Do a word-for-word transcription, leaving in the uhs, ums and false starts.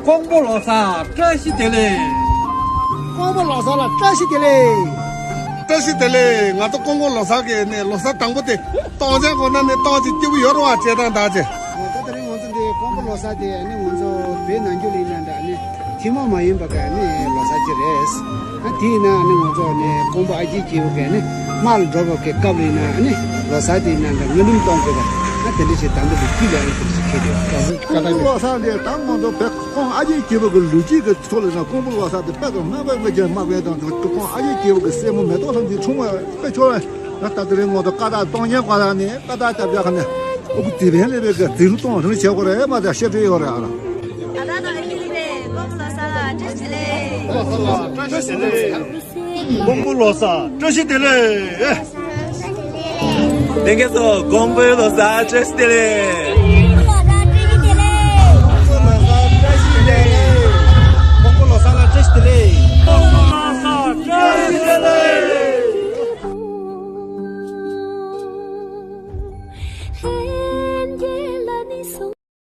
ཀོང་པོ་ལོ་གསར་བཀྲ་ཤིས་བདེ་ལེགས། ཀོང་པོ་ལོ་གསར་ལ་བཀྲ་ཤིས་བདེ་ལེགས། བཀྲ་ཤིས་བདེ་ལེགས། ང་ཚོ་ཀོང་པོ་ལོ་གསར་གྱི་ནས་ལོ་གསར་དང་པོ་དེ་སྟོང་ཆེན་གོ་ན་ནས་སྟོང་ཆེན་སྐྱིད་པོ་ཡོད་རུང་བ་བྱེད་སྟངས་དག་ཅེ། ད་ད་རིང་ང་ཚོ་འདི་ཀོང་པོ་ལོ་གསར་དེ་ནི་ང་ཚོ་བོད་ནང་རྒྱུད་ལ་ཡིན་ན་འདྲ་ནི་ཐུན་མོང་མ་ཡིན་པ་ག་ནི་ལོ་གསར་ཅིག་རེད། ཨ་དེ་ཡིན་ན་ནི་ང་ཚོ་ནི་ཀོང་པོ་ཨ་རྒྱའི་སྐྱེས་བུ་ག་ནི་དམག་ལ་འགྲོ་བ་གི་སྐབས་ལ་ཡིན་ན་ནི་ལོ་གསར་དེ་ཡིན་ན་འདྲ་དངུལ་ལུམ་གཏོང་དགོས་པ་ཨ་དེ་འདྲ་ཞིག་དང་པོ་ལ་རྒྱུད་ལ་ཡིན་དེ་འདྲ་ཞིག་ཁེལ་དེ་ཀོང་པོ་ལོ་གསར་དེ་ད་ང་ཚོ་བོད་ཀོང་ཨ་རྒྱའི་སྐྱེས་བུ་གི་ལོ་རྒྱུས་ཀྱི་ཐོག་ལ་ན་ཀོང་པོ་ལོ་གསར་དེ་དཔེ་ཀྱང་དམག་དཔོན་ཀྱི་རྒྱལ་དམག་དཔོན་དང་ཀོང་ཨ་རྒྱའི་སྐྱེས་བུ་གི་སྲས་མོ་མེ་ཏོག་ལྷ་མོ་དེ་འཁྲུངས་པ་དཔེ་ཆོག་རེད། ད་ལྟ་དེ་རིང་ངོ་ཐོག་ཀ་དག་སྟོང་ཉེར་བ་ལ་ནི་ཀ་དག་སྐྱབས་རྒྱག་ནས་ཨུ་ཀུ་དེ་བན་ལས་བེ་གི་དེ་རུ་གཏོང་རིང་བྱེད་དགོས་རེད་མ་དེ་ཤེས་བྲེལ་ཡོད་རེད་ཨ་ལ། ད་ལྟ་དང་ཨ་ཀི་ལི་བེ་ཀོང་ལོ་ས་ལ་བཀྲ་ཤིས་བདེ་ལེགས། ཀོང་ལོ་ས་ལ་བཀྲ་ཤིས་བདེ་ལེགས། ཀོང་པོ་ལོ་གསར་བཀྲ་ཤིས་བདེ་ལེགས། ལྷན་རྒྱས་ཚོ་ཀོང་པོའི་ལོ་གསར་བཀྲ་ཤིས་བདེ་ལེགས།